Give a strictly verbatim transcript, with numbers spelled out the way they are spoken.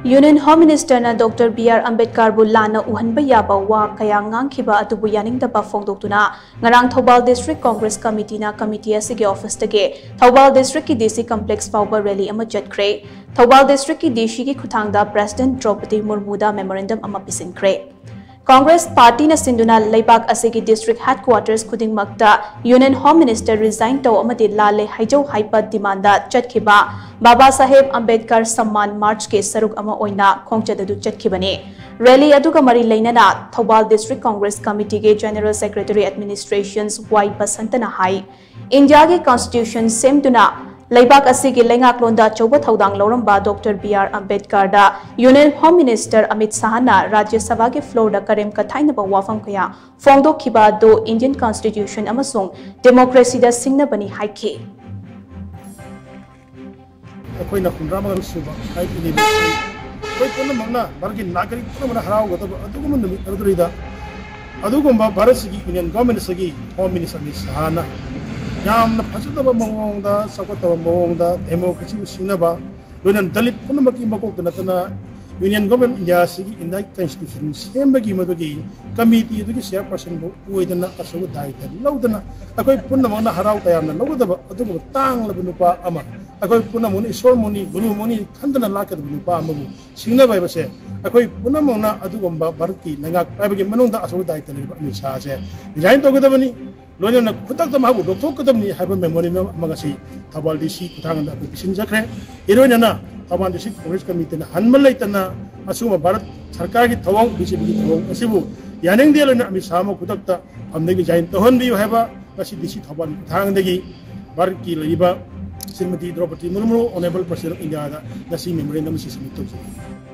Union Home Minister ꯅ Doctor B R Ambedkar ꯕꯨ ꯂꯥꯟꯅ ꯎꯍꯟꯕ ꯌꯥꯕ ꯋꯥ ꯀꯌꯥ ꯉꯥꯡꯈꯤꯕ ꯑꯗꯨꯕꯨ ꯌꯥꯅꯤꯡꯗꯕ ꯐꯣꯡꯗꯣꯛꯇꯨꯅ ꯉꯔꯥꯡ ꯊꯧꯕꯥꯜ District Congress Committee ꯅ committee ꯑꯁꯤꯒꯤ office ꯇꯒꯤ ꯊꯧꯕꯥꯜ district ꯀꯤ D C complex ꯐꯥꯎꯕ rally ꯑꯃ ꯆꯠꯈ꯭ꯔꯦ꯫ ꯊꯧꯕꯥꯜ district ꯀꯤ D C ꯒꯤ ꯈꯨꯠꯊꯥꯡꯗ President ꯗ꯭ꯔꯧꯄꯗꯤ ꯃꯨꯔꯃꯨꯗ memorandum ꯑꯃ ꯄꯤꯁꯤꯟꯈ꯭ꯔꯦ꯫ Congress party ꯅ ꯁꯤꯟꯗꯨꯅ ꯂꯩꯕꯥꯛ ꯑꯁꯤꯒꯤ district headquarters ꯈꯨꯗꯤꯡꯃꯛꯇ Union Home Minister resign ꯇꯧ ꯑꯃꯗꯤ ꯂꯥꯜꯂꯦ ꯍꯥꯏꯖꯧ ꯍꯥꯏꯕ demand ꯗ ꯆꯠꯈꯤꯕ ꯕꯥꯕꯥ ꯁꯥꯍꯦꯕ ꯑꯝꯕꯦꯗꯀꯔ ꯁꯝꯃꯥꯟ march ꯀꯤ ꯁꯔꯨꯛ ꯑꯃ ꯑꯣꯏꯅ ꯈꯣꯡꯆꯠ ꯑꯗꯨ ꯆꯠꯈꯤꯕꯅꯤ꯫ Rally ꯑꯗꯨꯒ ꯃꯔꯤ ꯂꯩꯅꯅ ꯊꯧꯕꯥꯜ District Congress Committee ꯒꯤ General Secretary Administrations ꯋꯥꯏ ꯕꯁꯟꯇꯅ ꯍꯥꯏ, ꯏꯟꯗꯤꯌꯥꯒꯤ constitution ꯁꯦꯝꯗꯨꯅ ꯂꯩꯕꯥꯛ ꯑꯁꯤꯒꯤ ꯂꯩꯉꯥꯛꯂꯣꯟꯗ ꯑꯆꯧꯕ ꯊꯧꯗꯥꯡ ꯂꯧꯔꯝꯕ Doctor B R Ambedkar ꯗ Union Home Minister ꯑꯃꯤꯠ ꯁꯥꯍꯅ ꯔꯥꯖ꯭ꯌ ꯁꯚꯥꯒꯤ floor ꯗ ꯀꯔꯦꯝ ꯀꯊꯥꯏꯅꯕ ꯋꯥꯐꯝ ꯀꯌꯥ ꯐꯣꯡꯗꯣꯛꯈꯤꯕ ꯑꯗꯨ Indian constitution ꯑꯃꯁꯨꯡ democracy ꯗ ꯁꯤꯡꯅꯕꯅꯤ ꯍꯥꯏꯈꯤ꯫ ꯑꯩꯈꯣꯏꯅ ꯍꯨꯝꯗ꯭ꯔꯥ ꯃꯉꯥ ꯁꯨꯕ ꯍꯥꯏꯕꯅꯤ꯫ ꯑꯩꯈꯣꯏ ꯄꯨꯝꯅꯃꯛꯅ ꯚꯥꯔꯠꯀꯤ ꯅꯥꯒꯔꯤꯛ ꯄꯨꯝꯅꯃꯛꯅ ꯍꯔꯥꯎꯒꯗꯕ ꯑꯗꯨꯒꯨꯝꯕ ꯅꯨꯃꯤꯠ ꯑꯗꯨꯗ ꯑꯗꯨꯒꯨꯝꯕ ꯚꯥꯔꯠꯁꯤꯒꯤ Union Government ꯑꯁꯤꯒꯤ Home Minister ꯑꯃꯤꯠ ꯁꯥꯍꯅ ꯌꯥꯝꯅ ꯐꯖꯗꯕ ꯃꯑꯣꯡꯗ, ꯆꯥꯎꯈꯠꯇꯕ ꯃꯑꯣꯡꯗ democracy ꯕꯨ ꯁꯤꯡꯅꯕ, ꯂꯣꯏꯅꯅ ꯗꯂꯤꯠ ꯄꯨꯝꯅꯃꯛꯀꯤ ꯃꯀꯣꯛꯇ ꯅꯠꯇꯅ Union Government India ꯑꯁꯤꯒꯤ Indian Constitution ꯁꯦꯝꯕꯒꯤ ꯃꯗꯨꯒꯤ committee ꯑꯗꯨꯒꯤ chairperson ꯕꯨ ꯑꯣꯏꯗꯅ ꯑꯆꯧꯕ ꯗꯥꯏꯇ ꯂꯧꯗꯅ ꯑꯩꯈꯣꯏ ꯄꯨꯝꯅꯃꯛꯅ ꯍꯔꯥꯎ ꯇꯌꯥꯝꯅ ꯂꯧꯒꯗꯕ ꯑꯗꯨꯒꯨꯝꯕ ꯇꯥꯡꯂꯕ ꯅꯨꯄꯥ ꯑꯃ, ꯑꯩꯈꯣꯏ ꯄꯨꯝꯅꯃꯛꯅ ꯏꯁꯣꯔ ꯃꯅꯤ, ꯒꯨꯔꯨ ꯃꯅꯤ ꯈꯟꯗꯅ ꯂꯥꯛꯀꯗꯕ ꯅꯨꯄꯥ ꯑꯃꯕꯨ ꯁꯤꯡꯅꯕ ꯍꯥꯏꯕꯁꯦ ꯑꯩꯈꯣꯏ ꯄꯨꯝꯅꯃꯛꯅ ꯑꯗꯨꯒꯨꯝꯕ ꯚꯥꯔꯠꯀꯤ ꯂꯩꯉꯥꯛ ꯄꯥꯏꯕꯒꯤ ꯃꯅꯨꯡꯗ ꯑꯆꯧꯕ ꯗꯥꯏꯇ ꯂꯩꯔꯤꯕ ꯑꯃꯤꯠ ꯁꯥꯍꯁꯦ resign ꯇꯧꯒꯗꯕꯅꯤ꯫ ꯂꯣꯏꯅꯅ ꯈꯨꯗꯛꯇ ꯃꯍꯥꯛꯄꯨ ꯂꯧꯊꯣꯛꯀꯗꯕꯅꯤ ꯍꯥꯏꯕ memorandum ꯑꯃ ꯉꯁꯤ ꯊꯧꯕꯥꯜ D C ꯈꯨꯠꯊꯥꯡꯗ ꯑꯩꯈꯣꯏ ꯄꯤꯁꯤꯟꯖꯈ꯭ꯔꯦ꯫ ꯏꯔꯣꯏꯅꯅ ꯊꯧꯕꯥꯜ District Congress Committee ꯅ ꯍꯟꯕ ꯂꯩꯇꯅ ꯑꯁꯤꯒꯨꯝꯕ ꯚꯥꯔꯠ ꯁꯔꯀꯥꯔꯒꯤ ꯊꯧꯑꯣꯡ, B J P ꯒꯤ ꯊꯧꯑꯣꯡ ꯑꯁꯤꯕꯨ ꯌꯥꯅꯤꯡꯗꯦ꯫ ꯂꯣꯏꯅ ꯑꯃꯤꯠ ꯁꯥꯍ ꯑꯃ ꯈꯨꯗꯛꯇ ꯐꯝꯗꯒꯤ resign ꯇꯧꯍꯟꯕꯤꯌꯨ ꯍꯥꯏꯕ ꯉꯁꯤ D C ꯊꯧꯕꯥꯜ ꯈꯨꯠꯊꯥꯡꯗꯒꯤ ꯚꯥꯔꯠꯀꯤ ꯂꯩꯔꯤꯕ Shrimati ꯗ꯭ꯔꯧꯄꯗꯤ ꯃꯨꯔꯃꯨ, Honourable President of India ꯗ ꯉꯁꯤ memorandum ꯑꯁꯤ submit ꯇꯧꯖꯔꯤ꯫